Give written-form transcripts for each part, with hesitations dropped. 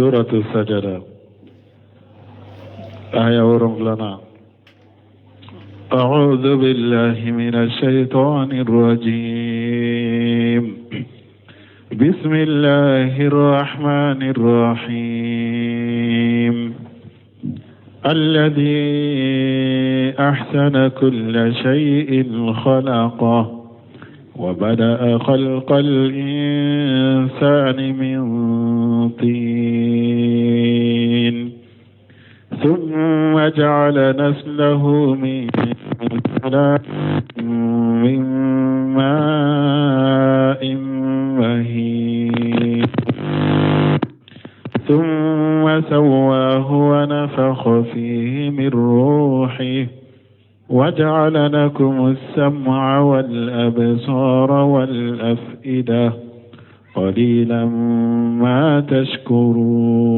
Suratu Sajada aya 7nan. أعوذ بالله من الشيطان الرجيم. بسم الله الرحمن الرحيم. الذي أحسن كل شيء خلقه وبدأ خلق الإنسان من طين ثم جعل نسله من من ماء مهين ثم سواه ونفخ فيه من روحه وجعل لكم السمع والأبصار والأفئدة قليلا ما تشكرون.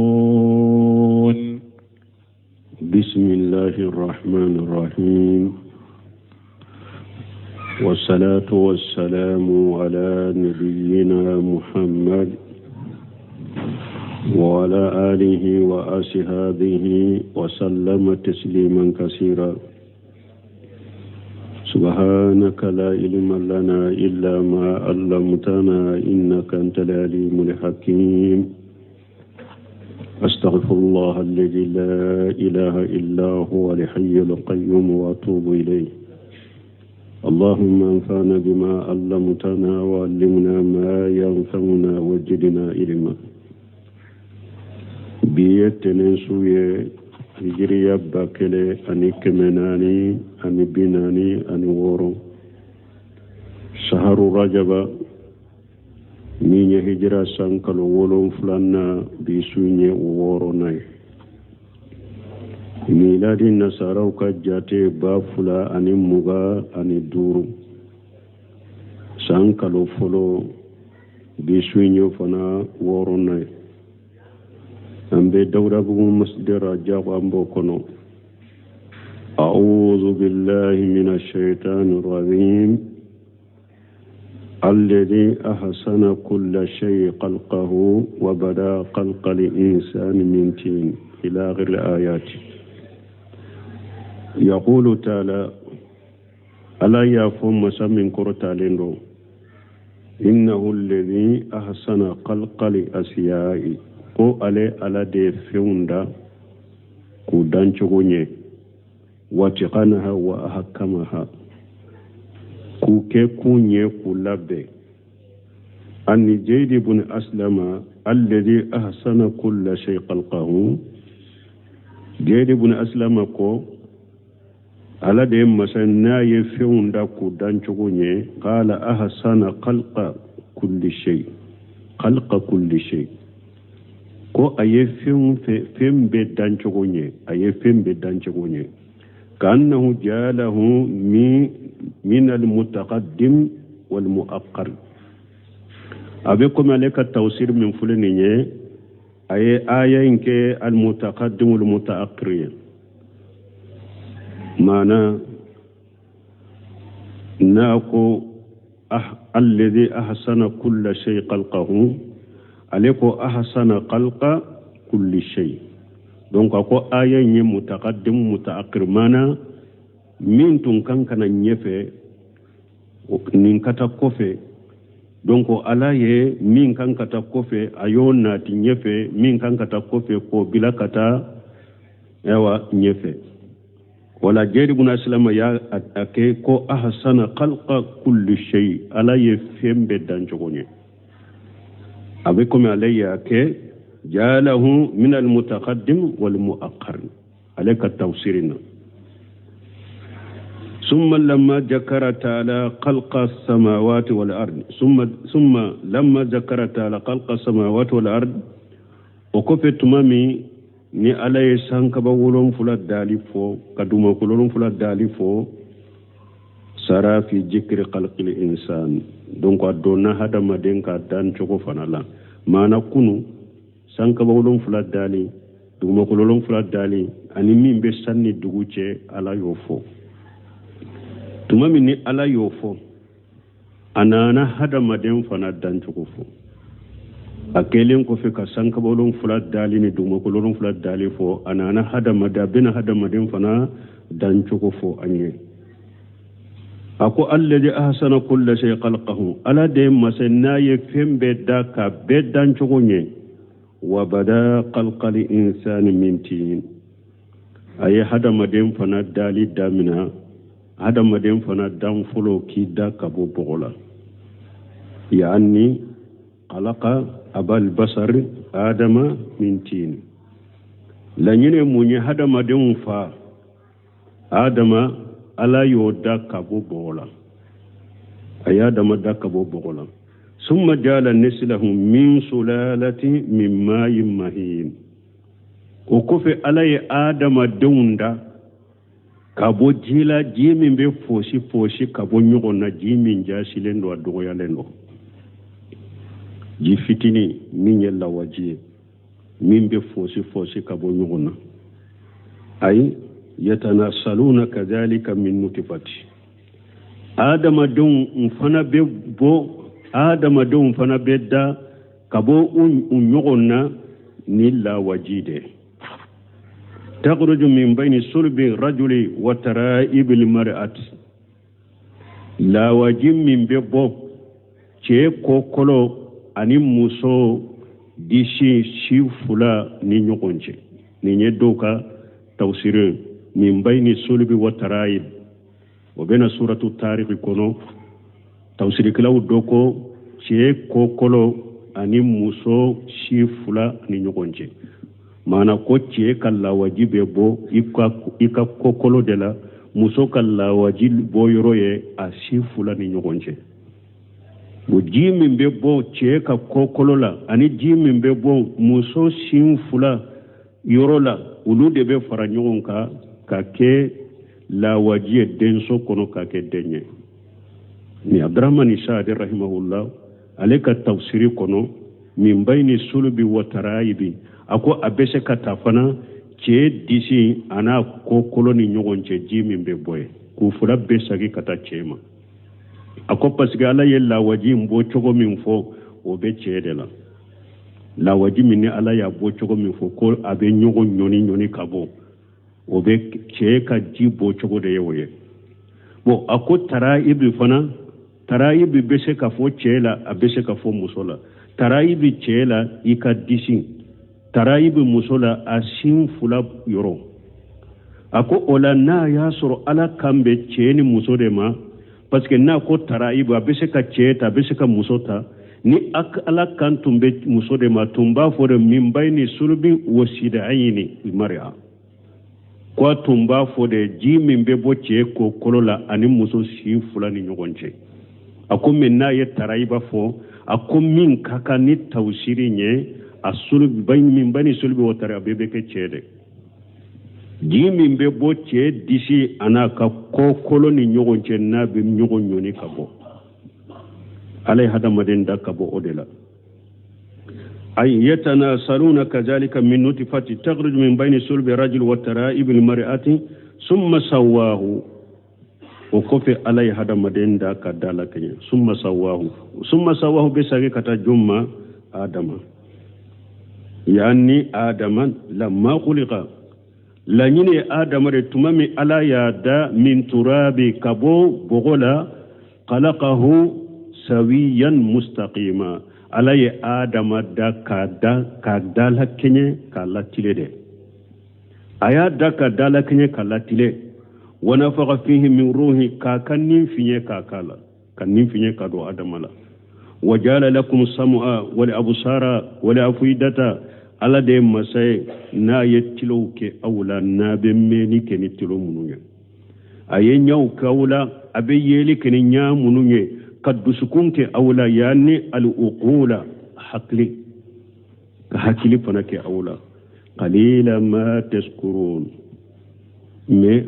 بسم الله الرحمن الرحيم، والصلاة والسلام على نبينا محمد وعلى آله وأصحابه وسلم تسليما كثيرا. سبحانك لا علم لنا إلا ما علمتنا إنك أنت العليم الحكيم. أستغفر الله الذي لا إله إلا هو الحي القيوم وأتوب إليه. اللهم انفعنا بما علمتنا وعلمنا ما ينفعنا وزدنا علما. Bi ye tɛnɛn su ye, hijiriya 1446, saharu rajaba, min ye hijira san kalo 7nan, bi su ye o 6nan ye. Miladi nasaraw ka jate 2025, san kalo fɔlɔ, bi su ye fana 6nan ye. An bɛ Dawudabugu masjid Rajabu, an b'o kɔnɔ. أعوذ بالله من الشيطان الرجيم. الذي أحسن كل شيء خلقه وبدأ خلق الإنسان من طين إلى آخر الآيات. يقول تعالى: Ala y'a fɔ masa min kɔrɔtalen don, إنه الذي أحسن خلق الأشياء, ko ale Ala de ye fɛnw da k'u dancogo ɲɛ, وأتقنها وأحكمها, k'u kɛ k'u ɲɛ, k'u labɛn. عن زيد بن أسلم الذي أحسن كل شيء خلقه. Jeyid bun Aslama ko Ala de ye masa n'a ye fɛnw da k'u dancogo ɲɛ. قال أحسن خلق كل شيء خلق كل شيء, ko a ye fɛn fɛn bɛɛ dancogo ɲɛ, a ye fɛn bɛɛ dancogo ɲɛ. كأنه جعله من المتقدم والمؤخر. A bɛ komi ale ka tafsir min filɛ nin ye, a ye aya in kɛ المتقدم والمتأخر ye. Maana n'a ko الذي أحسن كل شيء خلقه, ale ko أحسن خلق كل شيء. Donc a ko aya in ye متقدم متأخر, maana min tun kan ka na ɲɛfɛ, nin ka taa kɔfɛ. Donc Ala ye min kan ka taa kɔfɛ, a y'o nati ɲɛfɛ, min kan ka taa kɔfɛ, k'o bila ka taa ayiwa ɲɛfɛ. Wala Jeyid bun Asilama y'a a kɛ ko أحسن خلق كل شيء, Ala ye fɛn bɛɛ dancogo ɲɛ. A bɛ komi ale y'a kɛ جعله من المتقدم والمؤخر, ale ka tafsiri na. ثم لما ذكر تعالى خلق السماوات والأرض ثم لما ذكر تعالى خلق السماوات والأرض, o kɔfɛ tuma min ni Ala ye sankaba 7 dali fɔ, ka dugumakolo 7 dali fɔ, شرع في ذكر خلق الإنسان. Donc a donna hadamaden ka dan cogo fana la. Maana kunu sankaba 7 dali, dugumakolo 7 dali, ani min bɛ san ni dugu cɛ, Ala y'o fɔ. Tuma min ni Ala y'o fɔ, a nana hadamaden fana dancogo fɔ. A kɛlen kɔfɛ ka sankaba wolonfila dali ni dugumakolo wolonfila dali fɔ, a nana hadamaden, a bɛna hadamaden fana dancogo fɔ an ye. A ko alladhi ahsana kulla shay khalqahu, Ala de ye masa n'a ye fɛn bɛɛ da ka bɛɛ dancogo ɲɛ. Wa bada khalqal insani min tin, a ye hadamaden fana dali damina, hadamaden fana dan fɔlɔ k'i da ka bɔ bɔgɔ la. Yaani khalaqa abal basar adama min tin. Laɲini mun ye? Hadamadenw fa Adama, Ala y'o da ka bɔ bɔgɔ la, a ye Adama da ka bɔ bɔgɔ la. Summa jala nislahu min sulalati min mayin mahin. O kɔfɛ Ala ye adamadenw da ka bɔ ji la, ji min bɛ fosi fosi ka bɔ ɲɔgɔn na, ji min jasilen don, a dɔgɔyalen don, ji fitinin min ye lawaji ye, min bɛ fosi fosi ka bɔ ɲɔgɔn na. Ayi yatanasaluna kadhalika min nutifati. Adamadenw fana bɛ bɔ, adamadenw fana bɛ da ka bɔ u ɲɔgɔn na ni lawaji de takhruju min bayni sulbi rajuli wa tara'ibil mar'ati. Lawaji min bɛ bɔ cɛ kɔkɔlɔ ani muso disi si fila ni ɲɔgɔn cɛ, nin ye dɔw ka tafsiri, min bayni sulbi wa tara'ib, o bɛna suratu tariki kɔnɔ. Tafsirikɛlaw dɔ ko cɛ kɔkɔlɔ ani muso si fila ni ɲɔgɔn cɛ, maana ko cɛ ka lawaji bɛ bɔ i ka kɔkɔlɔ de la, muso ka lawaji bɔ yɔrɔ ye a si fila ni ɲɔgɔn cɛ. O ji min bɛ bɔ cɛ ka kɔkɔlɔ la ani ji min bɛ bɔ muso sin fila yɔrɔ la, olu de bɛ fara ɲɔgɔn kan ka kɛ lawaji ye denso kɔnɔ, ka kɛ den ye. Ni Abdurahmani Saadi rahimahullah, ale ka tafsiri kɔnɔ, min bayni sulubi wa tarayibi, a ko a bɛ se ka ta fana cɛ disi an'a kɔkɔlɔ ni ɲɔgɔn cɛ, ji min bɛ bɔ yen, k'u fila bɛɛ sagi ka taa cɛ ma. A ko parce que Ala ye lawaji in bɔ cogo min fɔ, o bɛ cɛ de la. Lawaji min ni Ala y'a bɔ cogo min fɔ ko a bɛ ɲɔgɔn ɲɔni ɲɔni ka bɔ, o bɛ cɛ ka ji bɔ cogo de ye o ye. Bon, a ko tarayibi fana, tarayibi bɛ se ka fɔ cɛ la, a bɛ se ka fɔ muso la. Tarayibi cɛ la, i ka disi, tarayibi muso la, a sin fila yɔrɔ. A ko o la, n'a y'a sɔrɔ Ala kan bɛ cɛ ni muso de ma, parce que n'a ko tarayibi, a bɛ se ka cɛ ta, a bɛ se ka muso ta. Ni Ala kan tun bɛ muso de ma, tun b'a fɔ de min bayni sulubi wa sidayini mariya, ko a tun b'a fɔ de ji min bɛ bɔ cɛ kɔkɔlɔ la ani muso si fila ni ɲɔgɔn cɛ. A ko min n'a ye tarayiba fɔ, a ko min ka kan ni tawusiri ye, a sulubi min bayni sulubi wa tarayiba, a bɛɛ bɛ kɛ cɛ de. Ji min bɛ bɔ cɛ disi an'a ka kɔkɔlɔ ni ɲɔgɔn cɛ, n'a bɛ ɲɔgɔn ɲɔni ka bɔ, Ala ye hadamaden da ka bɔ o de la. Ay yatanasaluna kazalika min nutifati takhruju min bayni sulbi rajul wa tara'ibi almar'ati summa sawahu. O kɔfɛ Ala ye hadamaden da ka da la kɛɲɛ. Summa sawahu, summa sawahu bɛ sagi ka taa jɔn ma? Adama. Yani Adama lamma khuliqa, laɲini ye Adama de tuma min Ala y'a da, min turabi, ka bɔ bɔgɔ la, khalaqahu sawiyan mustaqima. Ala ye Adama da k'a da k'a da la kɛɲɛ, k'a latile dɛ. A y'a da ka da la kɛɲɛ, k'a latile. Wa nafaga fihi min ruhi, k'a ka nin fiɲɛ k'a k'a la, ka nin fiɲɛ ka don Adama la. Wa jala lakum sam'a wal absara wal afidata. Ala de ye masa ye n'a ye tilow kɛ aw la, n'a bɛ mɛnni kɛ ni tilo minnu ye. A ye ɲɛw kɛ aw la, a bɛ yeli kɛ ni ɲɛ minnu ye, ka dusukun kɛ aw la, yaani al uqula, hakili, ka hakili fana kɛ aw la. Qalila ma tashkurun, mais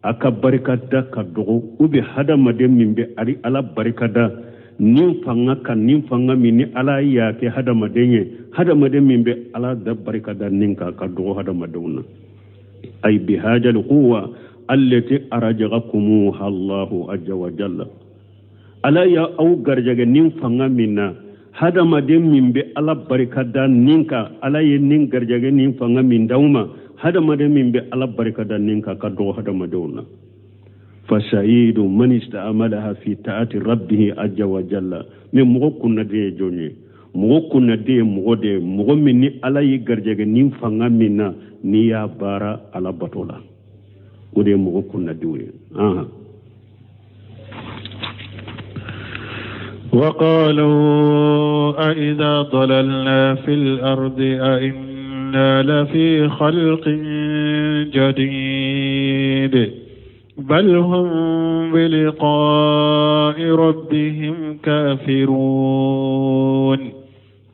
a ka barika da ka dɔgɔ. U bɛ hadamaden min bɛ ali Ala barika da ni fanga kan, ni fanga min ni Ala y'a kɛ hadamaden ye, hadamaden min bɛ Ala da barika da ni kan, ka dɔgɔ hadamadenw na. Ay bihajal quwa allati arajakumuha Allahu azza wa jalla. Ala ya aw garijɛgɛ ni fanga min na, Hadamaden min bɛ Ala barika da nin kan, Ala ye nin garijɛgɛ nin fanga min d'aw ma, hadamaden min bɛ Ala barika da nin kan ka dɔgɔ hadamadenw na. Fasaidu man istaamalaha fi taati rabbihi ajja wa jalla. Mais mɔgɔ kunnaden ye jɔn ye? Mɔgɔ kunnaden ye mɔgɔ de ye, mɔgɔ min ni Ala y'i garijɛgɛ nin fanga min na, n'i y'a baara Ala bato la, o de ye mɔgɔ kunnadenw ye. وقالوا أإذا ضللنا في الأرض أإنا لفي خلق جديد بل هم بلقاء ربهم كافرون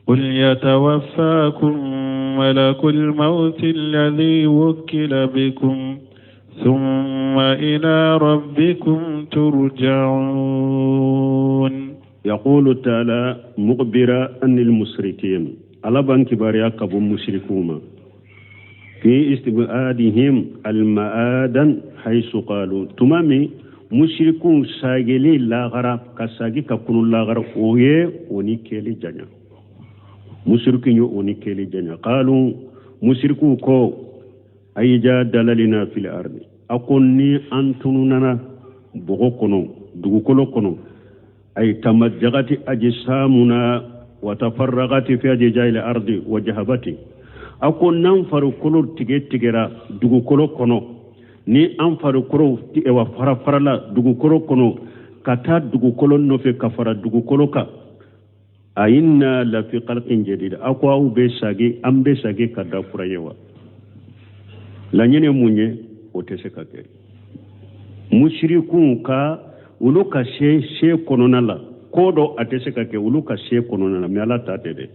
قل يتوفاكم ملك الموت الذي وكل بكم ثم إلى ربكم ترجعون. يقول تعالى مخبرا عن المشركين، على بان كباريا كبو مشركوما في استبعادهم المآدا حيث قالوا تمامي مشركون ساجلي لا غرا كساجي ككون لا غرا اوي اوني كيلي جانيا مشركين اوني كيلي جانيا قالوا مشركو كو اي جا دلالنا في الارض اكوني انتوننا بوكو كونو دوكولو كونو أي تمزقت أجسامنا وتفرغت في أجزاء الأرض وجهبت أكون ننفر كل تجرا دوكولو كونو ni an farikolo wa fara farala dugukolo kɔnɔ ka taa dugukolo nɔfɛ ka fara dugukolo kan a inna lafi khalqin jadid a ko aw bɛ sagi an bɛ sagi ka da kura ye wa laɲini mun ye o tɛ se ka kɛ musirikuw ka olu ka se se kɔnɔna la ko dɔ a tɛ se ka kɛ olu ka se kɔnɔna la mais Ala ta tɛ dɛ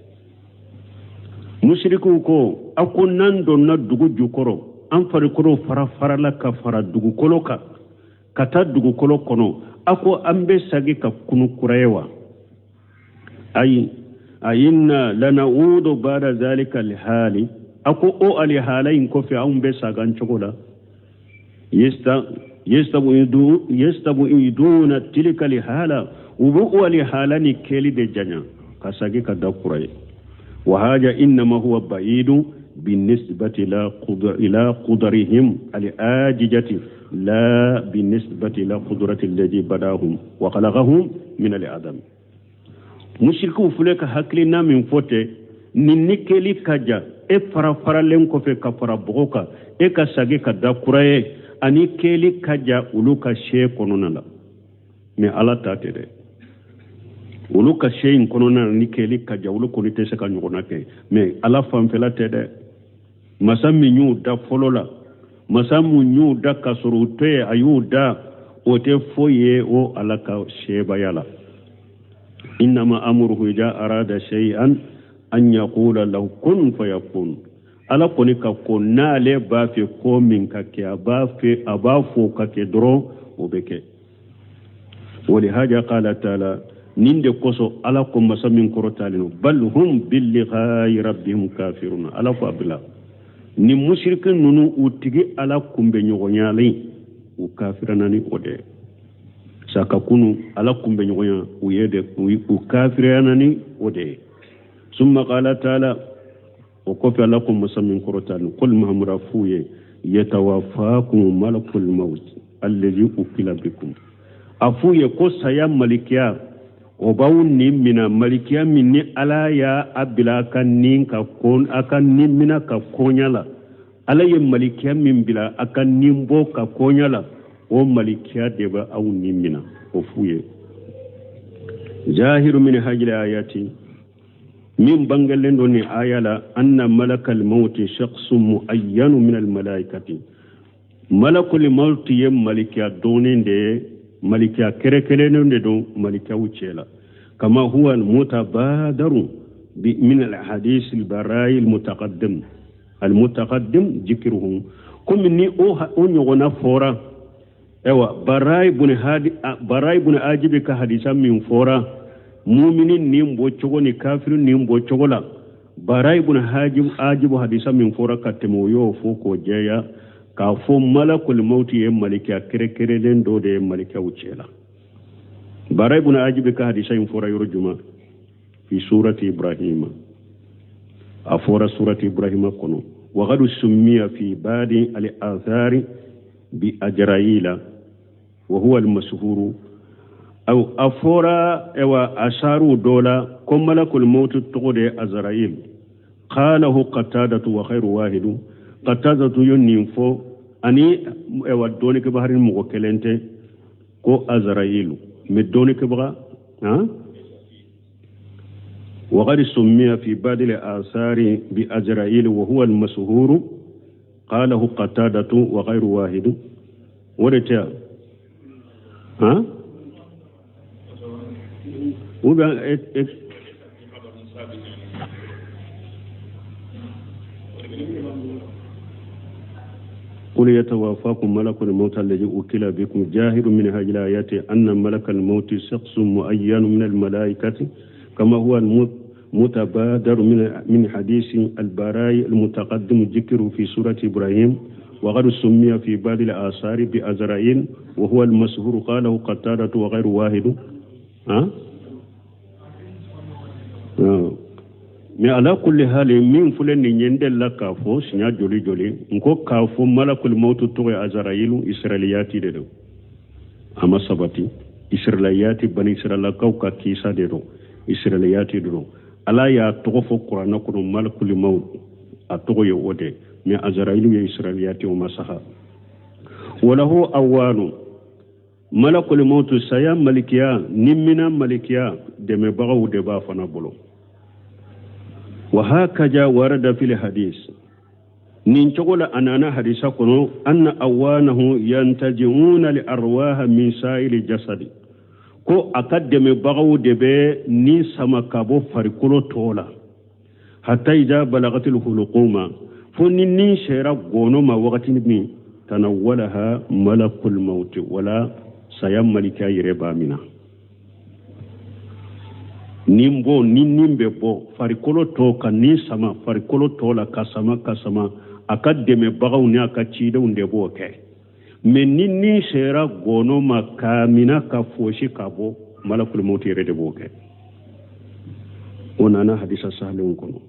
musirikuw ko a ko n'an donna dugu jukɔrɔ an farikolo fara farala ka fara dugukolo kan ka taa dugukolo kɔnɔ a ko an bɛ sagi ka kunu kura ye wa ayi a inna lanaudu bada zalika alhali a ko o alihala in kɔfɛ anw bɛ sagan cogo la yastabuiduna tilka alhala u bɛ o alihala ni kɛli de janya ka sagi ka da kura ye wa haja innama huwa baidu بالنسبة إلى قدرهم الآججة لا بالنسبة إلى قدرة الذي بداهم وخلقهم من العدم. مشركو فلك حقلنا من فوتة ننكلي كجا إفرا فرالين كفي كفرا بغوكا إكا ساقي كدا كراي أني كلي كجا أولوكا شيء كنونا لا من الله تاتي olu ka se in kɔnɔna na ni kɛli ka ja olu kɔni tɛ se ka ɲɔgɔnna kɛ mais Ala fanfɛla tɛ dɛ masa min y'u da fɔlɔ la masa mun y'u da ka sɔrɔ u tɛ yen a y'u da o tɛ foyi ye o Ala ka sebaya la innama amuruhu ida arada shay'an an yaqula lahu kun fayakun Ala kɔni ka ko n'ale b'a fɛ ko min ka kɛ a b'a fɛ a b'a fɔ ka kɛ dɔrɔn o bɛ kɛ walihaja qala taala nin de kosɔn Ala ko masa min kɔrɔtalen don bal hum biliqaa'i rabbihim kafirun Ala ko a bila ni musiriki ninnu u tigi Ala kunbɛɲɔgɔnyalen u kafirana ni o de saka kunu Ala kunbɛɲɔgɔnya u ye de u kafirana ni o de ye summa qala taala o kɔfɛ Ala ko masa min kɔrɔtalen qul Muhammadu f'u ye yatawaffakum malakul maut allazi ukila bikum a f'u ye ko saya malikiya o b'aw nin mina malikiya min ni Ala y'a bila a ka nin ka ko a ka nin mina ka koɲa la Ala ye malikiya min bila a ka nin bɔ ka koɲa la o malikiya de bɛ aw nin mina o f'u ye zahiru min hajil ayati min bangelen don ni aya la anna malakal mauti shakhsun muayyanu min al malaikati malakul mauti ye malikiya dɔnnen de ye malikiya kɛrɛkɛrɛnnen de don malikiyaw cɛ la kama huwa mutabadaru min alhadis albarai almutaqaddim almutaqaddim dhikruhu komi ni o ɲɔgɔnna fɔra ayiwa barai bun ajibi ka hadisa min fɔra mumini nin bɔ cogo ni kafiri nin bɔ cogo la barai bun ajibu hadisa min fɔra ka tɛmɛ o y'o fɔ k'o jɛya k'a fɔ malakul mauti ye malikiya kɛrɛkɛrɛnnen dɔ de ye malikiyaw cɛ la barai bun ajibi ka hadisa in fɔra yɔrɔ jumɛn Fi surati Ibrahima, a fɔra surati Ibrahima kɔnɔ. Wa qad summiya fi badi al athari bi ajraila wa huwa al mashhuru. Aw a fɔra ewa asaru dɔ la ko malakul mawtu tɔgɔ de ye Azrail. Qalahu Qatadatu wa khairu wahidu. Qatadatu ye nin fɔ ani ewa dɔnnikɛbaga hari mɔgɔ kelen tɛ ko Azrailu, mais dɔnnikɛbaga han. وقد سمي في بعض الآثار بأزرائيل وهو المشهور قاله قتادة وغير واحد. ورتا ها قل يتوافاكم ملك الموت الذي أوكل بكم. جاهر من هذه الآيات أن ملك الموت شخص معين من الملائكة كما هو المتبادر من حديث البراء المتقدم ذكره في سورة إبراهيم. وقد سمي في بعض الآثار بأزرائيل وهو المشهور قاله قتادة وغير واحد. ها؟ Mais ala kulli hali min filɛ nin ye, n delila k'a fɔ siɲɛ joli joli, n ko k'a fɔ malakul mawtu tɔgɔ ye Azarayilu, Israiliyati de don. A ma sabati, Israiliyati, bani Israilakaw ka kisa de don, Israiliyati de don. Ala y'a tɔgɔ fɔ kuranɛ kɔnɔ malakul mawt, a tɔgɔ ye o de, mais Azarayilu ye Israiliyati, o ma saha. Walahu awanu malakul mawtu, saya malikiya ni mina malikiya dɛmɛbagaw de b'a fana bolo. وهكذا ورد في الحديث nin cogo la a nana hadisa kɔnɔ anna awanahu yantaji'una li arwaha min sa'ili jasadi, ko a ka dɛmɛbagaw de bɛ ni sama ka bɔ farikolo tɔ la, hatta idha balagatil hulquma, fo ni ni sera gɔnɔ ma wagati min, tanawwalaha malakul maut, wala saya malika yɛrɛ b'a mina. Nin bɔ ni nin bɛ bɔ farikolo tɔ ka nin sama farikolo tɔ la ka sama ka sama, a ka dɛmɛbagaw ni a ka cidenw de b'o kɛ. Mais ni nin sera gɔnɔ ma k'a mina ka fosi ka bɔ, malakul mawti yɛrɛ de b'o kɛ. O nana hadisa sahalenw kɔnɔ.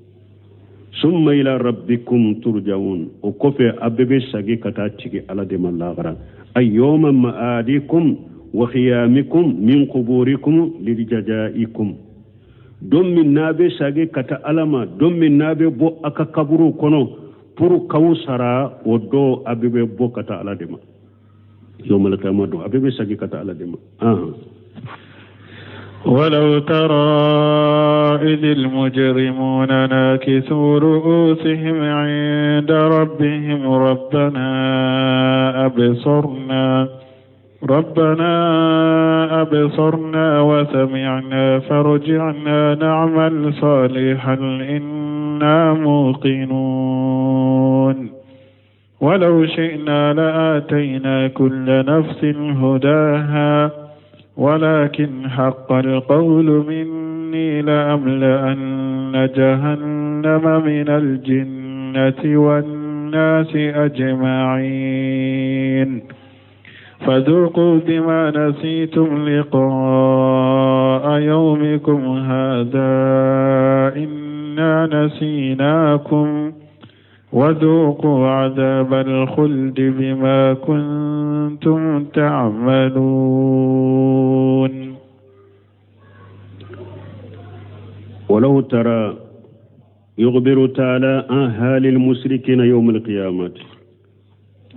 Summa ila rabbikum turja'un, o kɔfɛ a bɛɛ bɛ segin ka taa tigi Ala de ma lahara. Ay yawma ma'adikum wa khiyamikum min quburikum liljazaikum, don min n'a bɛ segin ka taa Ala ma, don min n'a bɛ bɔ a ka kaburu kɔnɔ pour k'aw sara, o don a bɛɛ bɛ bɔ ka taa Ala de ma. Yawmal qiyamah don a bɛɛ bɛ segin ka taa Ala de ma. ولو ترى إذ المجرمون ناكسوا رؤوسهم عند ربهم ربنا أبصرنا وسمعنا فارجعنا نعمل صالحا إنا موقنون. ولو شئنا لآتينا كل نفس هداها ولكن حق القول مني لأملأن جهنم من الجنة والناس أجمعين. فذوقوا بما نسيتم لقاء يومكم هذا إنا نسيناكم وذوقوا عذاب الخلد بما كنتم تعملون. ولو ترى يخبر تعالى عن حال المشركين يوم القيامة.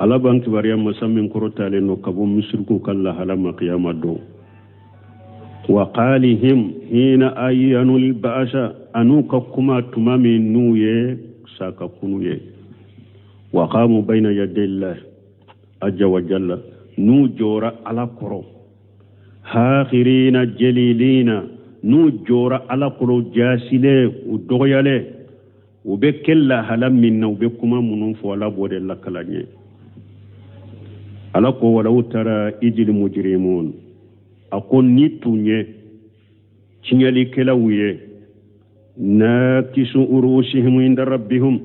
Ala b'an kibaruya masa min kɔrɔtalen don ka bɔ misiriku ka lahala ma kiyama don. Wa qalihim hina ayyanul ba'sa, an'u ka kuma tuma min n'u ye sakakunu ye. Wa qamu bayna yadayillah azza wa jalla, n'u jɔra Ala kɔrɔ. Hakhirina jalilina, n'u jɔra Ala kɔrɔ jaasilen u dɔgɔyalen, u bɛ kɛ lahala min na, u bɛ kuma minnu fɔ Ala b'o de lakala ɲɛ. Ala ko walaw tara idil mujrimun, a ko ni tun ye tiɲɛlikɛlaw ye, nakisu urusihim inda rabbihim,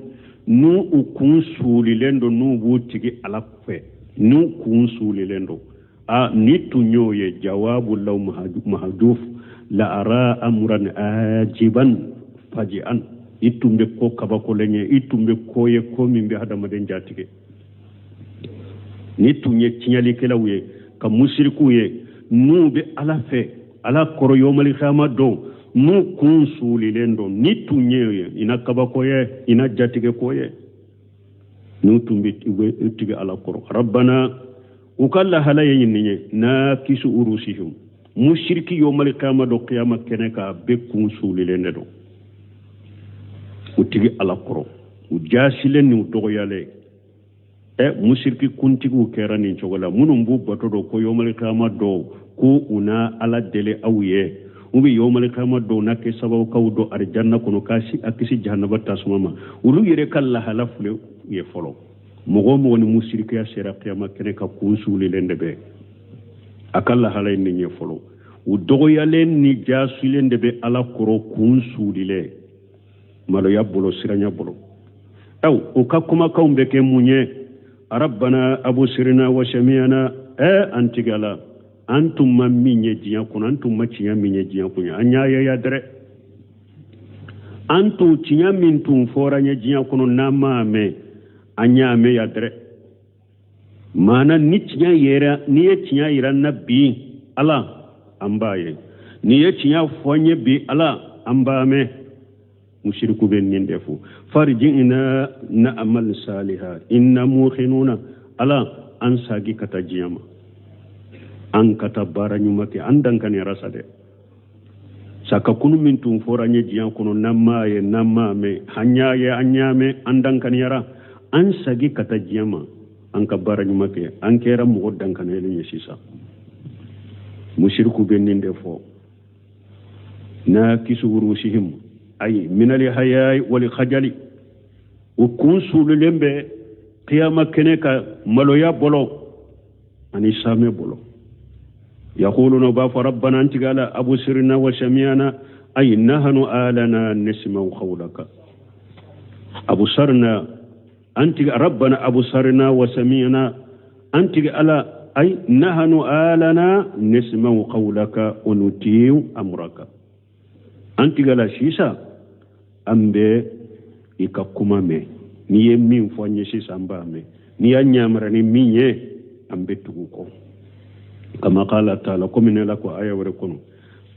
n'u u kun suulilen don, n'u b'u tigi Ala fɛ, n'u kun suulilen don, a ni tun y'o ye, jawabu law mahaduf, La ara amran ajiban faji'an, i tun bɛ ko kabakolen ye, i tun bɛ ko ye ko min bɛ hadamaden jatigɛ. Ni tun ye tiɲɛlikɛlaw ye ka musirikuw ye, n'u bɛ Ala fɛ, Ala kɔrɔ yomali kiyama don, n'u kun suulilen don, ni tun ye i na kabako ye, i na jatigɛ ko ye, n'u tun bɛ u tigɛ Ala kɔrɔ. Rabbana, u ka lahala ye nin ye, nakisu urusihim, musiriki yomali kiyama don, kiyama kɛnɛ kan, a bɛɛ kun suulilen de don, u tigi Ala kɔrɔ, u jaasilen ni u dɔgɔyalen. Musiriki kuntigiw kɛra nin cogo la, minnu b'u bato dɔn ko yomali kiyama dɔw ko u na Ala deli aw ye, u bɛ yomali kiyama dɔw na kɛ sababu k'aw don arijanna kɔnɔ, k'a si a kisi jahanaba tasuma ma. Olu yɛrɛ ka lahala filɛ ye fɔlɔ. Mɔgɔ o mɔgɔ ni musirikiya sera kiyama kɛnɛ kan, kun suulilen de bɛ, a ka lahala ye nin ye fɔlɔ. U dɔgɔyalen ni jaasilen de bɛ Ala kɔrɔ, kun suulilen, maloya bolo, siranya bolo. Aw u ka kumakanw bɛ kɛ mun ye? Rabbana abusirina wa samiyana. An tigi Ala, an tun ma min ye diɲɛ kɔnɔ, an tun ma tiɲɛ min ye diɲɛ kɔnɔ, an y'a ye ya dɛrɛ. An tun tiɲɛ min tun fɔra an ye diɲɛ kɔnɔ, n'an m'a mɛn, an y'a mɛn ya dɛrɛ. Maana ni tiɲɛ yera, n'i ye tiɲɛ yira n na bi Ala, an b'a ye. N'i ye tiɲɛ fɔ an ye bi Ala, an b'a mɛn. Musiriku bɛ nin de fɔ, farji'na na'mal saliha inna muqinuna. Ala, an sagi ka taa diɲɛ ma, an ka taa baara ɲuman kɛ, an dankaniyara sa dɛ. Saka kunu min tun fɔra an ye diɲɛ kɔnɔ, n'an m'a ye, n'an m'a mɛn, an y'a ye, an y'a mɛn, an dankaniyara, an sagi ka taa diɲɛ ma, an ka baara ɲuman kɛ, an kɛra mɔgɔ dankaniyalen ye sisan. Musiriku bɛ nin de fɔ, nakisu urusihim ay minali hayai wali khajali, u kun suululen bɛ kiyama kɛnɛ ka maloya bolo ani saamɛ bolo. Yaquluna, u b'a fɔ, rabbana, an tigi Ala, abusirna wa samiyana, ay nahnu alana nasma'u qawlaka. Abusarna, an tigi rabbana abusarna wa samiyana, an tigi Ala, ay nahnu alana nasma'u qawlaka wa nuti'u amraka. An tigi Ala, sisan an bɛ i ka kuma mɛn, n'i ye min fɔ an ye sisan, an b'a mɛn, n'i y'a ɲamara ni min ye, an bɛ tugu kɔ. Kama qala ta'ala, komi ne la ko aya wɛrɛ kɔnɔ,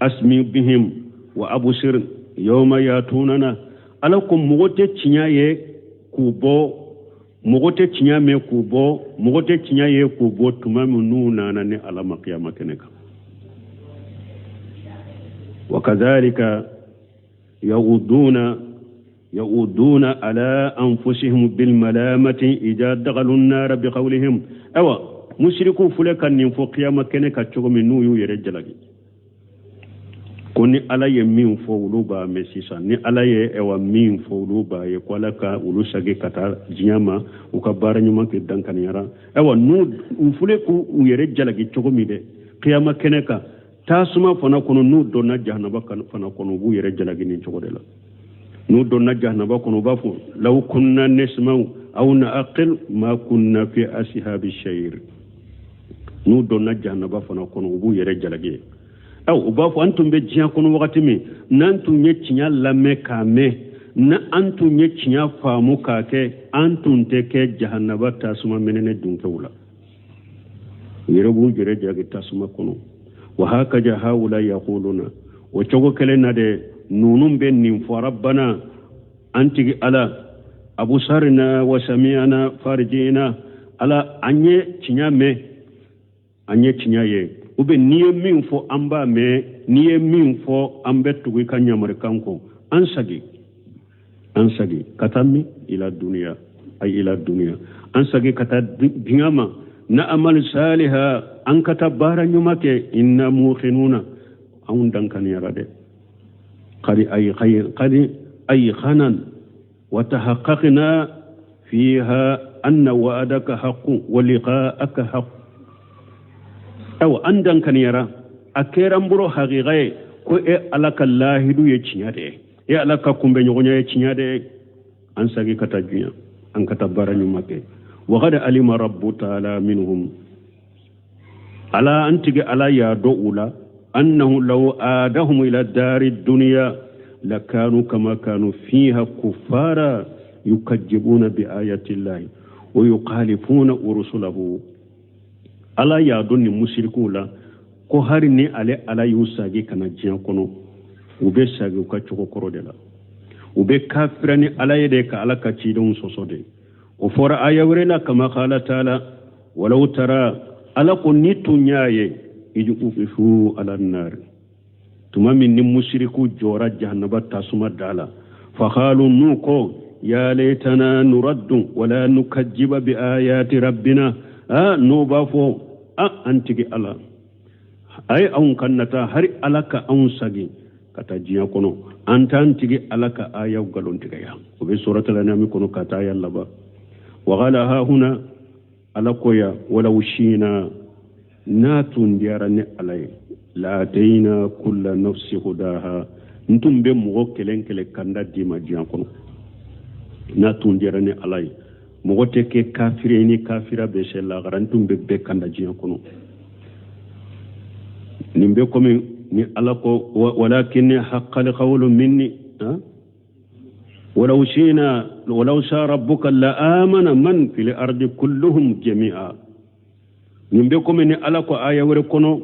asmi bihim wa abusir yawma yatunana. Ala ko mɔgɔ tɛ tiɲɛ ye k'u bɔ, mɔgɔ tɛ tiɲɛ mɛn k'u bɔ, mɔgɔ tɛ tiɲɛ ye k'u bɔ tuma min n'u nana ni Ala ma kiyama kɛnɛ kan. Wa kadhalika yauduna ala anfusihim bilmalamati ida dagalu nara biqawlihim. Awa musiriku filɛ ka nin fɔ kiyama kɛnɛ kan cogo min, n'u y'u yɛrɛ jalaki ko ni Ala ye min fɔ, olu b'a mɛn sisan, ni Ala ye ɛwa min fɔ, olu b'a ye, ko Ala ka olu sagi ka taa diɲɛ ma, u ka baara ɲuman kɛ, dankaniyara. Awa n'u u filɛ k'u yɛrɛ jalaki cogo min dɛ, kiyama kɛnɛ kan tasuma fana kɔnɔ, n'u donna jahanaba fana kɔnɔ, u b'u yɛrɛ jalaki nin cogo de la. N'u donna jahanaba kɔnɔ, u b'a fɔ law kunna nasma'u aw na'qil ma kunna fi ashabi shayr. N'u donna jahanaba fana kɔnɔ, u b'u yɛrɛ jalaki. Aw u b'a fɔ an tun bɛ diɲɛ kɔnɔ wagati min, n'an tun ye tiɲɛ lamɛn k'a mɛn, n'an tun ye tiɲɛ faamu k'a kɛ, an tun tɛ kɛ jahanaba tasuma mɛnɛnɛ dunkɛw la. U yɛrɛ b'u yɛrɛ jalaki tasuma kɔnɔ. Wa hakaja haula yaquluna, o cogo kelen na dɛ, ninnu bɛ nin fɔ, rabbana, an tigi Ala, abusarina wa samiyana farji'na. Ala, an ye tiɲɛ mɛn, an ye tiɲɛ ye, ou bien n'i ye min fɔ, an b'a mɛn, n'i ye min fɔ, an bɛ tugu i ka ɲamarikan kɔ, an sagi, an sagi ka taa min ila duniya, ay ila duniya, an sagi ka taa diɲɛ ma, na amal saliha, an ka taa baara ɲuman kɛ, inna muqinuna, anw dankaniyara dɛ. Qad ay qad ayqanan wa tahaqqaqna fiha anna wa'adaka haqqun wa liqa'aka haqq. Awa an dankaniyara, a kɛra n bolo haqiqa ye ko e Ala ka lahidu ye tiɲɛ de ye, e Ala ka kunbɛɲɔgɔnya ye tiɲɛ de ye, an sagi ka taa diɲɛ, an ka taa baara ɲuman kɛ. Wa qad alima rabbu ta'ala minhum, Ala an tigi Ala y'a dɔn u la. Annahu law aadahum ila dari dunya lakanu kama kanu fiha kuffara yukajjibuna bi ayati llahi wa yukhalifuna rusulahu. Ala y'a dɔn nin musirikuw la ko hari ni ale Ala y'u sagi ka na diɲɛ kɔnɔ, u bɛ sagi u ka cogo kɔrɔ de la, u bɛ kafira ni Ala ye de, ka Ala ka cidenw sɔsɔ de. O fɔra aya wɛrɛ la, kama qala taala walaw tara, Ala ko ni tun y'a ye, iz wuqifu ala nar, tuma min ni musiriku jɔra jahanaba tasuma da la, faqalu, n'u ko ya laitana nuraddu wala nukajjiba bi ayati rabbina, a n'o b'a fɔ a an tigi Ala, a ye anw kan nata, hari Ala ka anw sagi ka taa diɲɛ kɔnɔ, an t'an tigi Ala ka ayaw nkalontigɛya. O bɛ suratul an'am kɔnɔ ka taa aya laban. Wa qala hahuna, Ala ko ya walaw shina, n'a tun diyara ni Ala ye, laatayina kulla nafsi hudaha, n tun bɛ mɔgɔ kelen kelen kanda d'i ma diɲɛ kɔnɔ. N'a tun diyara ni Ala ye, mɔgɔ tɛ kɛ kafiri ye ni kafira bɛ se lahara, n tun bɛ bɛɛ kanda diɲɛ kɔnɔ. Nin bɛ komi ni Ala ko walakin haqqal qawlu minni walaw shina walaw sha rabbuka la amana man fil ardi kulluhum jami'a. Nin bɛ komi ni Ala ko aya wɛrɛ kɔnɔ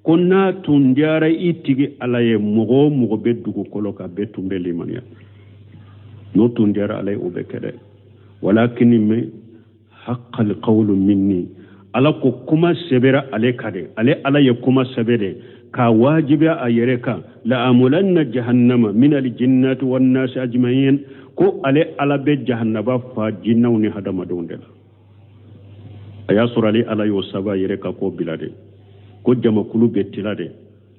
ko n'a tun diyara i tigi Ala ye, mɔgɔ o mɔgɔ bɛ dugukolo kan, bɛɛ tun bɛ limaniya. N'o tun diyara Ala ye, o bɛ kɛ dɛ. Walakin mɛ haqqal qawlu minni, Ala ko kuma sɛbɛra ale kan de, ale Ala ye kuma sɛbɛ de k'a wajibiya a yɛrɛ kan, la amulanna jahannama min aljinnati wannasi ajma'in, ko ale Ala bɛ jahannaba fa jinnaw ni hadamadenw de la. A y'a sɔrɔ ale Ala y'o saba yɛrɛ ka ko bila de, ko jamakulu bɛ tila de,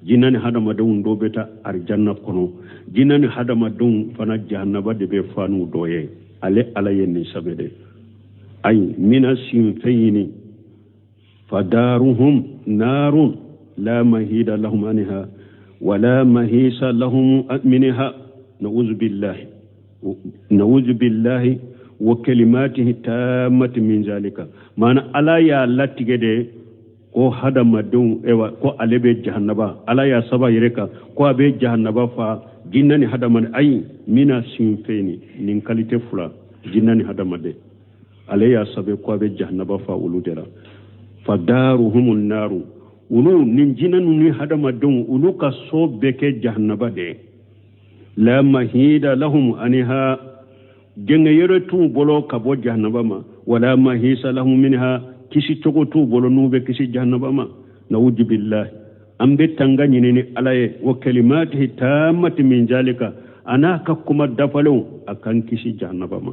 jinna ni hadamadenw dɔw bɛ taa arijanna kɔnɔ, jinna ni hadamadenw fana jahannaba de bɛ fa n'u dɔ ye. Ale Ala ye nin sɛbɛ de, ayi mina sinfɛyini fadaruhum narun la mahida lahum anha wala mahisa lahum minha, na'udhu billahi na'udhu billahi wa kalimatihi tammati min zalika. Maana Ala y'a latigɛ de ko hadamadenw, ewa ko ale bɛ jahannaba, Ala y'a saba yɛrɛ kan ko a bɛ jahannaba fa jinna ni hadamaden. Ayi mina sinfɛni, nin kalite fila, jinna ni hadamaden, ale y'a sɛbɛn ko a bɛ jahannaba fa olu de la. Fadaruhumun naru, olu nin jinɛ ninnu ni hadamadenw, olu ka so bɛ kɛ jahannaba de ye. La mahida lahum anha, gɛngɛ yɛrɛ t'u bolo ka bɔ jahannaba ma, wala mahisa lahum minha, kisi cogo t'u bolo n'u bɛ kisi jahannaba ma. Na'udhu billahi, an bɛ tanga ɲini ni Ala ye, wa kalimatihi tammati min zalika, a n'a ka kuma dafalenw, a k'an kisi jahannaba ma.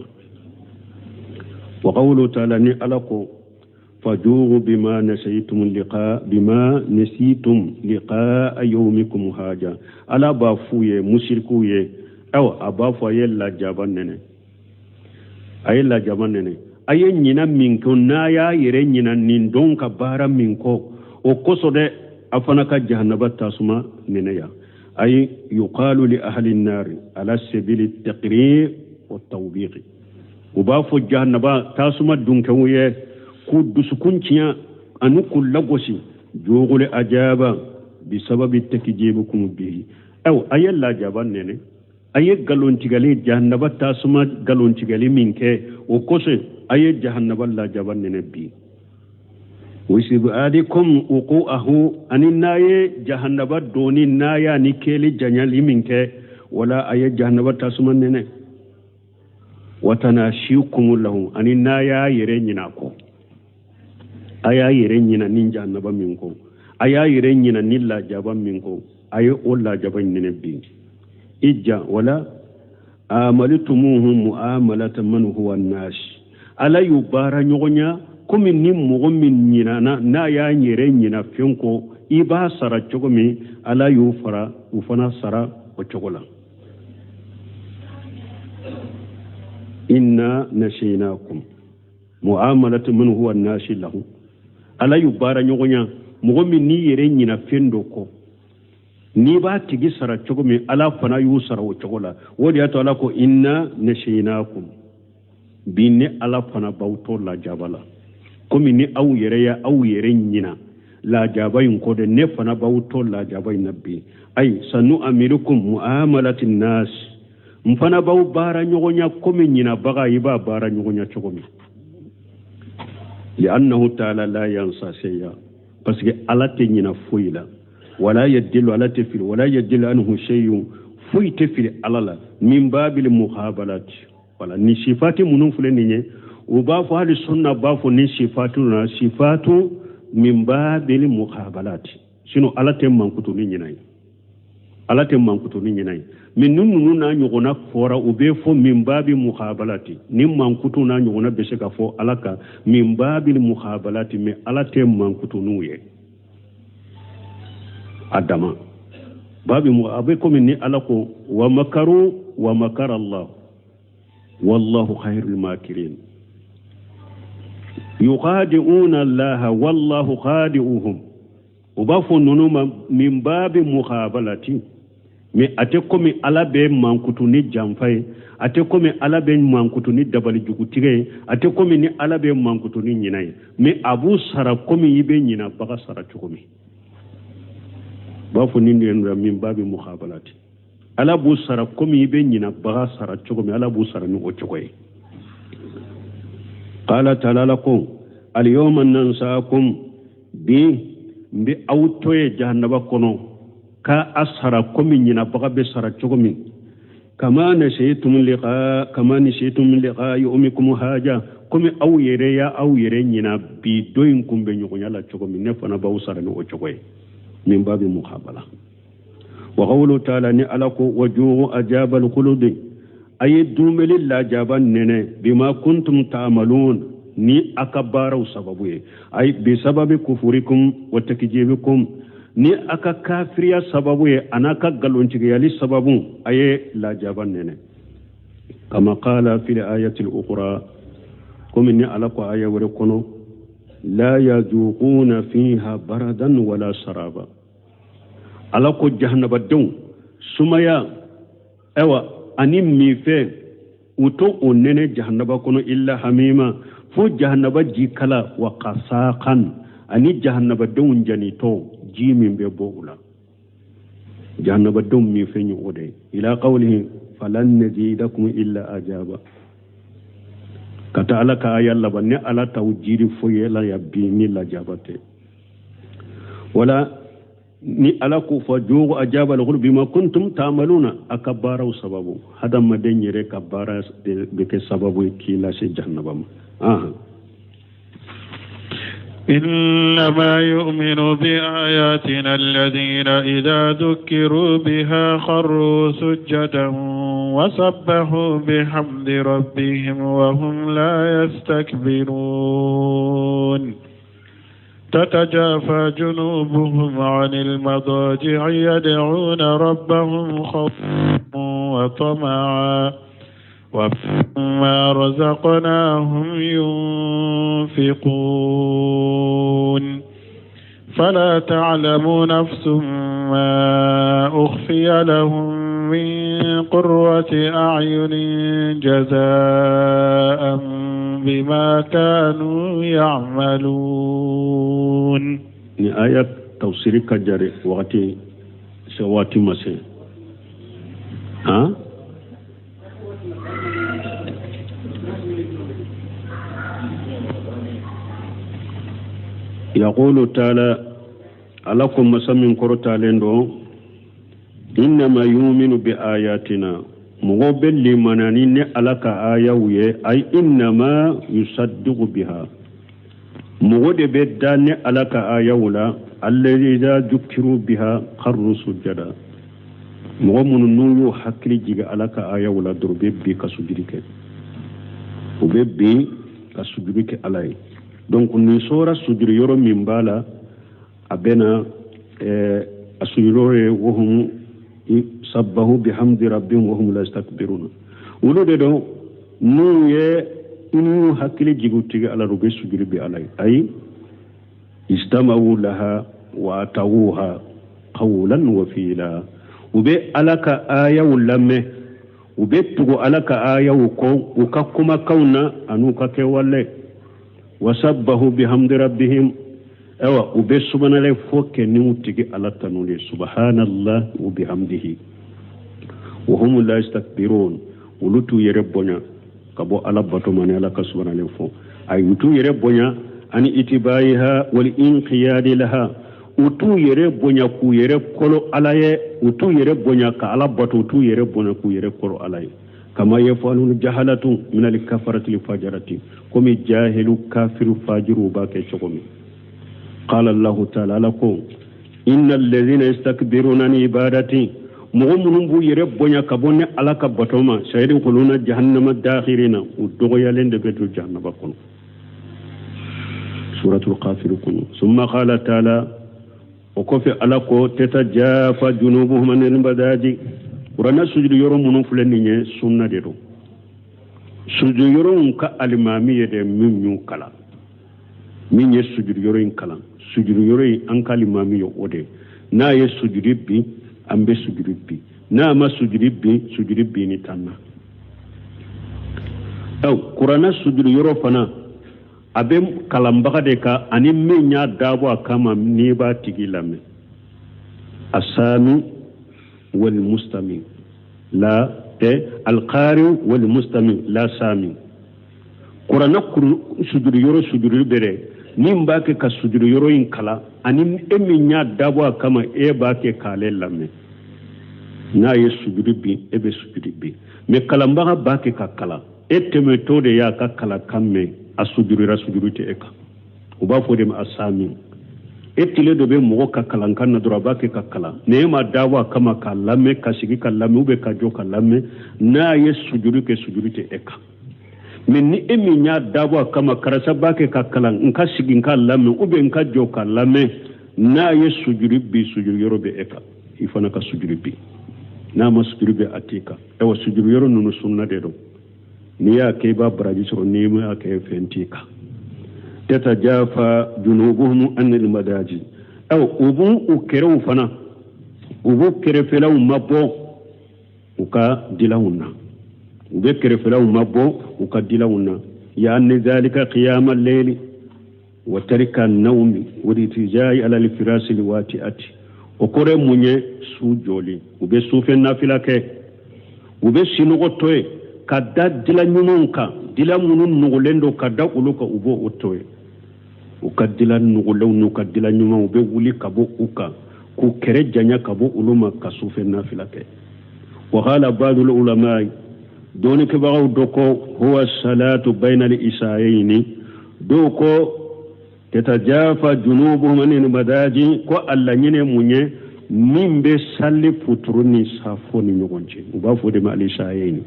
Wa qawlu ta'ala, ni Ala ko fajugu bima nasitum liqa bima nasitum liqa'a yawmikum haja, Ala b'a f'u ye musirikuw ye, awa a b'a fɔ a ye lajaba nɛnɛ, a ye lajaba nɛnɛ, a ye ɲina min kɛ, n'a y'a yɛrɛ ɲina nin don ka baara min kɔ, o kosɔn dɛ a fana ka jahannaba tasuma nɛnɛ yan. Ayi yuqalu li ahli nari ala sabili taqrir wa tawbiq, u b'a fɔ jahannaba tasuma dunkɛw ye k'u dusukun tiɲɛ ani k'u lagosi, jugule ajaba bisababi takjibukum bihi, aw a ye lajaba nɛnɛ, a ye nkalontigɛli, jahannaba tasuma nkalontigɛli min kɛ, o kosɔn a ye jahannaba lajaba nɛnɛ bi. Wisibuadikum uqu'ahu, ani n'a ye jahannaba doni n'a y'a ni kɛli janyali min kɛ, wala a ye jahannaba tasuma nɛnɛ. Watanashikum lahu, ani n'a y'a yɛrɛ ɲina kɔ, a y'a yɛrɛ ɲina ni jahannaba min kɔ, a y'a yɛrɛ ɲina ni lajaba min kɔ, a ye o lajaba nɛnɛ bi. Ija wala amalitumuhu muamalata man huwa nasi, Ala y'u baara ɲɔgɔnya komi ni mɔgɔ min ɲinana n'a y'a yɛrɛ ɲina fɛn kɔ, i b'a sara cogo min, Ala y'u fara u fana sara o cogo la. Inna nasinakum muamalatu man huwa nasi lahu, Ala y'u baara ɲɔgɔnya mɔgɔ min n'i yɛrɛ ɲina fɛn dɔ kɔ, n'i b'a tigi sara cogo min, Ala fana y'u sara o cogo la. O de y'a to Ala ko inna nasinakum, bi ne Ala fana b'aw to lajaba la komi ni aw yɛrɛ ye aw yɛrɛ ɲina lajaba in kɔ dɛ, ne fana b'aw to lajaba in na bi. Ayi, sanu'amilukum mu'amalati nas, n fana b'aw baara ɲɔgɔnya komi ɲinabaga i b'a baara ɲɔgɔnya cogo min. Li'annahu ta'ala la yansa shay'a, parce que Ala tɛ ɲina foyi la. Wala yadillu, Ala tɛ fili. Wala yadillu anhu shay'un, foyi tɛ fili Ala la. Min babil muqabalati, wala ni sifati minnu filɛ nin ye, u b'a fɔ hali sunna b'a fɔ ni sifatu na sifatu min babil muqabalati. Sinon Ala tɛ mankutu ni ɲina ye, Ala tɛ mankutu ni ɲina ye. Mais ni ninnu n'a ɲɔgɔnna fɔra, u bɛ fɔ min babi muqabalati. Ni mankutu n'a ɲɔgɔnna bɛ se ka fɔ Ala kan min babil muqabalati, mais Ala tɛ mankutu n'u ye a dama babi. A bɛ komi ni Ala ko wa makaru wa makara Allah wallahu khairul makirin, yukhadi'una Allah wallahu khadi'uhum. U b'a fɔ ninnu ma min babi muqabalati, mais a tɛ komi Ala bɛ mankutu ni janfa ye, a tɛ komi Ala bɛ mankutu ni dabali jugutigɛ ye, a tɛ komi ni Ala bɛ mankutu ni ɲina ye, mais a b'u sara komi i bɛ ɲinabaga sara cogo min. U b'a fɔ nin de ye min babi muqabalati. Ala b'u sara komi i bɛ ɲinabaga sara cogo min, Ala b'u sara ni o cogo ye. Qala ta'ala, Ala ko al-yawma nansakum, bi n bɛ aw to ye jahannaba kɔnɔ ka a sara komi ɲinabaga bɛ sara cogo min. Kama nasitum liqa, kama nasitum liqa yawmikum haja, komi aw yɛrɛ ya aw yɛrɛ ɲina bi don in kunbɛ ɲɔgɔnya la cogo min, ne fana b'aw sara ni o cogo ye. Min babi muqabala. Wa qawlu ta'ala, ni Ala ko wajuhu ajaba al-khuludi, a ye dumeli lajaba nɛnɛ bima kuntum ta'malun, ni a ka baaraw sababu ye. Ay bi sababi kufurikum wa takjibikum, ni a ka kafiriya sababu ye a n'a ka nkalontigiyali sababu, a ye lajaba nɛnɛ. Kama qala fil ayati al-ukhra, komi ni Ala ko aya wɛrɛ kɔnɔ, la yazuquna fiha baradan wala saraba. Ala ko jahannabadenw sumaya ayiwa ani minfɛn u to o nɛnɛ jahannaba kɔnɔ, illa hamima, fo jahannaba ji kala, wa qasakan, ani jahannabadenw janitɔ ji min bɛ bɔ u la, jahannabadenw minfɛn ye o de ye. Ila qawlihi falan nazidakum illa ajaba, ka taa Ala ka aya laban, ni Ala t'aw jiri foyi la ya bi ni lajaba tɛ. Wala ni Ala ko fa jugu ajaba al bima kuntum ta'maluna, a ka baaraw sababu, hadamaden yɛrɛ ka baara bɛ kɛ sababu ye k'i lase jahannaba ma. إنما يؤمن بآياتنا الذين إذا ذكروا بها خروا سجدا وسبحوا بحمد ربهم وهم لا يستكبرون. تتجافى جنوبهم عن المضاجع يدعون ربهم خوفا وطمعا ومما رزقناهم ينفقون. فلا تعلم نفس ما أخفي لهم من قرة أعين جزاء بما كانوا يعملون. Ni aya tafsiri ka jare wagati se waati ma se han. Yaqulu ta'ala, Ala ko masa min kɔrɔtalen don, innama yuminu bi ayatina, mɔgɔ bɛ limanani ni Ala ka ayaw ye. Ay innama yusaddiqu biha, mɔgɔ de bɛ da ni Ala ka ayaw la. Alladhi idha dhukiru biha kharru sujada, mɔgɔ minnu n'u y'u hakili jigin Ala ka ayaw la dɔrɔn, u bɛ bin ka sujudi kɛ, u bɛ bin ka sujudi kɛ Ala ye. Donc nin sɔra sujudi yɔrɔ min b'a la, a bɛ na a sujudi yɔrɔ ye wahum sabbahu bihamdi rabbihim wahum la yastakbiruna. Olu de don n'u ye n'u hakili jigin tigi Ala la, u bɛ sujudi bi Ala ye. Ayi istama'u laha wa atawuha qawlan wa fi'la, u bɛ Ala ka ayaw lamɛn, u bɛ tugu Ala ka ayaw kɔ u ka kumakanw na an'u ka kɛwale. Wasabbahu bihamdi rabbihim, Ayiwa, u bɛ subanalɛ fɔ kɛ ni u tigi Ala tanu de, subhanallah wa bihamdihi wa hum la yastakbirun. Olu t'u yɛrɛ bonya ka bɔ Ala bato ma ni Ala ka subanalɛ fɔ. Ayi, u t'u yɛrɛ bonya ani itibayiha wal inqiyadi laha. U t'u yɛrɛ bonya k'u yɛrɛ kolo Ala ye. U t'u yɛrɛ bonya ka Ala bato, u t'u yɛrɛ bonya k'u yɛrɛ kolo Ala ye. Kama yafalu jahalatu min al kafarati fajarati, komi jahilu kafiru fajiru b'a kɛ cogo min. Qala Allahu taala, Ala ko: inna alladhina yastakbiruna an ibadati, mɔgɔ minnu b'u yɛrɛ bonya ka bɔ ne Ala ka bato ma, sayadkhuluna jahannama dakhirina, u dɔgɔyalen de bɛ don jahannaba kɔnɔ. Suratul Kafir kɔnɔ. Summa qala taala, o kɔfɛ Ala ko: tatajafa junubuhum anil madaji. Kuranɛ sujudu yɔrɔ minnu filɛ nin ye, sunna de don. Sujudu yɔrɔw ka alimami ye de min y'u kalan, min ye sujudu yɔrɔ in kalan, sujudu yɔrɔ in an ka alimami ye o de. N'a ye sujudi bin, an bɛ sujudi bin. N'a ma sujudi bin, sujudi bin ni t'an na. Kuranɛ sujudu yɔrɔ fana a bɛ kalanbaga de kan ani min y'a dabɔ a kama n'i b'a tigi lamɛn. Asami wal mustami la alqari wal mustami la sami. Kuranɛ sujudu yɔrɔ, sujudu bɛ dɛ, min b'a kɛ ka sujudu yɔrɔ in kalan ani e min y'a dabɔ a kama, e b'a kɛ k'ale lamɛn. N'a ye sujudu bin, e bɛ sujudu bin. Mais kalanbaga b'a kɛ ka kalan, e tɛmɛtɔ de y'a ka kalankan mɛn, a sujudira, sujudu tɛ e kan. U b'a fɔ de ma asami. E tile dɔ bɛ mɔgɔ ka kalankan na dɔrɔn, a b'a kɛ ka kalan, ni e ma dabɔ a kama k'a lamɛn, ka sigi ka lamɛn ou bien ka jɔ ka lamɛn, n'a ye sujudu kɛ, sujudu tɛ e kan. Mais ni e min y'a dabɔ a kama, karisa b'a kɛ ka kalan, n ka sigi n ka lamɛn ou bien n ka jɔ ka lamɛn, n'a ye sujudu bin, sujudu yɔrɔ bɛ e kan, i fana ka sujudu bin. N'a ma sujudu bin, a t'i kan. Ayiwa, sujudu yɔrɔ ninnu sunna de don. N'i y'a kɛ, i b'a baraji sɔrɔ, n'i m'a kɛ, fɛn t'i kan. Tatajafa junubuhum anil madaji. Ayiwa, u b'u u kɛrɛw fana, u b'u kɛrɛfɛlaw mabɔ u ka dilanw na, u bɛ kɛrɛfɛlaw mabɔ u ka dilanw na. Yaani zalika qiyama layli wa tarika nawmi wa irtijai ala alfirasi liwati'ati. O kɔrɔ ye mun ye? Su jɔli, u bɛ sufɛ nafila kɛ, u bɛ sinɔgɔ to yen ka da dilan ɲumanw kan, dilan minnu nɔgɔlen don, ka da olu kan, u b'o to yen. U ka dilan nɔgɔlenw n'u ka dilan ɲumanw, u bɛ wuli ka bɔ u kan k'u kɛrɛ janya ka bɔ olu ma ka sufɛ nafila kɛ. Wa qala ba'dul ulama, dɔnnikɛbagaw dɔ ko huwa salatu bayna al-isayni. Dɔw ko tatajafa junubuhum anil madaji, ko a laɲini mun ye? Min bɛ sali futuru ni safo ni ɲɔgɔn cɛ, u b'a fɔ de ma al-isayni.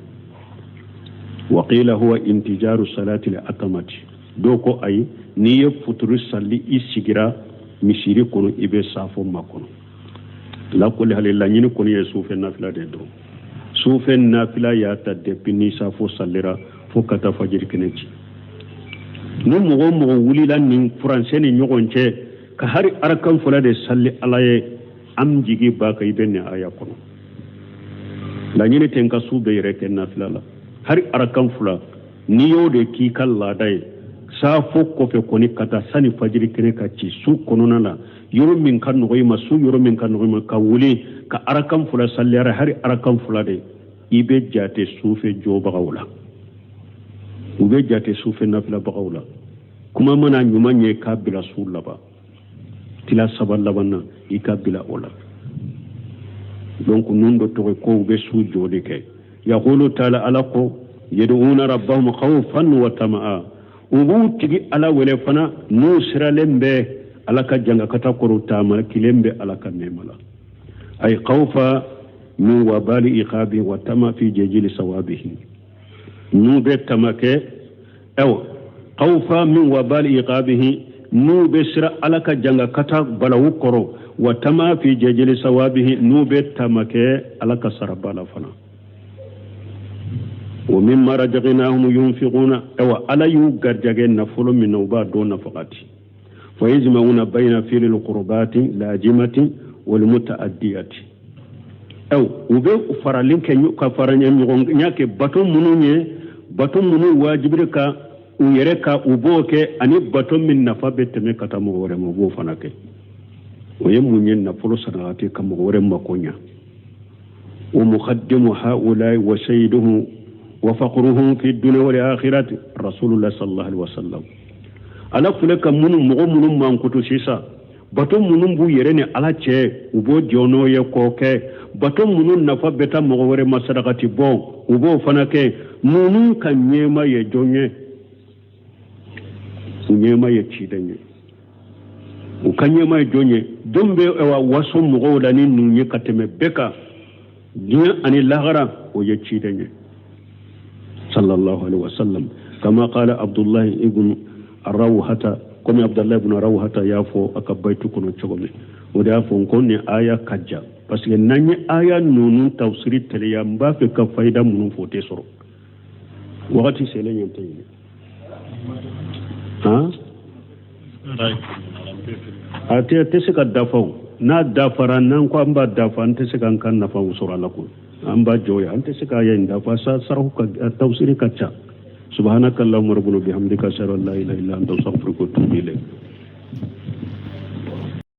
Wa qila huwa intijaru salati al-atamati. Dɔw ko ayi, n'i ye futuru sali, i sigira misiri kɔnɔ, i bɛ safo makɔnɔ. La kulli hali, laɲini kɔni ye sufɛ nafila de dɔrɔn. Sufɛ nafila y'a ta depuis ni safo salira fo ka taa fajiri kɛnɛ ci. Ni mɔgɔ o mɔgɔ wulila nin furancɛ ni ɲɔgɔn cɛ ka hari arakan fila de sali Ala ye, an jigi b'a kan i bɛ nin aya kɔnɔ. Laɲini tɛ n ka su bɛɛ yɛrɛ kɛ nafila la, hari arakan fila n'i y'o de k'i ka laada ye, safo kɔfɛ kɔni ka taa sani fajiri kɛnɛ ka ci, su kɔnɔna la, yɔrɔ min ka nɔgɔ i ma, su yɔrɔ min ka nɔgɔ i ma, ka wuli ka arakan fila saliyara, hari arakan fila de, i bɛ jate sufɛ jɔbagaw la, u bɛ jate sufɛ nafilabagaw la. Kuma mana ɲuman ye k'a bila su laban tila saba laban na, i ka bila o la. Donc ninnu dɔ tɔgɔ ko u bɛ su jɔ de kɛ. Yaqulu taala, Ala ko: yad'una rabbahum khawfan wa tama'a. U b'u tigi Ala wele fana n'u siralen bɛ Ala ka jangakata kɔrɔ, taama kilen bɛ Ala ka nɛɛma la. Ay khawfa min wabali iqabi wa tama fi jejili sawabihi. N'u bɛ tama kɛ, ayiwa, khawfa min wabali iqabihi, n'u bɛ sira Ala ka jangakata balawu kɔrɔ, wa tama fi jejili sawabihi, n'u bɛ tama kɛ Ala ka saraba la fana. Wa mimma razaqnahum yunfiquna. Ayiwa, Ala y'u garijɛgɛ nafolo min na, u b'a dɔn nafakati. Fa yajma'una bayna fi'lil qurbati lajimati wal muta'addiyati. Ayiwa, u bɛ faralen kɛ ka fara ɲɔgɔn ɲa kɛ bato minnu ye, bato minnu wajibiri ka u yɛrɛ kan u b'o kɛ ani bato min nafa bɛ tɛmɛ ka taa mɔgɔ wɛrɛ ma u b'o fana kɛ o ye mun ye nafolo sarakati ka mɔgɔ wɛrɛ mako ɲa wa muqaddimu haulai wa sayyiduhum wa fakhruhum fi dunya wal akhirati rasulullah sallallahu alaihi wasallam ala filɛ ka minnu mɔgɔ minnu mankutu sisan bato minnu b'u yɛrɛ ni ala cɛ u b'o jɔ n'o ye k'o kɛ bato minnu nafa bɛ taa mɔgɔ wɛrɛ ma sarakati bɔ u b'o fana kɛ ninnu ka ɲɛmaa ye jɔn ye u ɲɛmaa ye ciden ye u ka ɲɛmaa ye jɔn ye jɔn bɛ waso mɔgɔw la ni ninnu ye ka tɛmɛ bɛɛ kan diɲɛ ani lahara o ye ciden ye sallallahu alaihi wasallam kama qala abdullahi ibn rawhata komi abdullahi ibn rawhata y'a fɔ a ka bayitu kɔnɔ cogo min o de y'a fɔ ko nin aya ka jan parce que n'an ye aya ninnu tafsiri teliya n b'a fɛ ka fayida minnu fɔ o tɛ sɔrɔ wagati selen ye tɛ ɲini han a tɛ tɛ se ka dafa o n'a dafara n'an ko an b'a dafa an tɛ se k'an ka nafa sɔrɔ a la koyi an b'a jɔ yan an tɛ se k'a aya in dafa sa sarahu ka tafsiri ka ca subhanaka allahumma rabbana bihamdika ashhadu an la ilaha illa anta astaghfiruka wa atubu ilayk.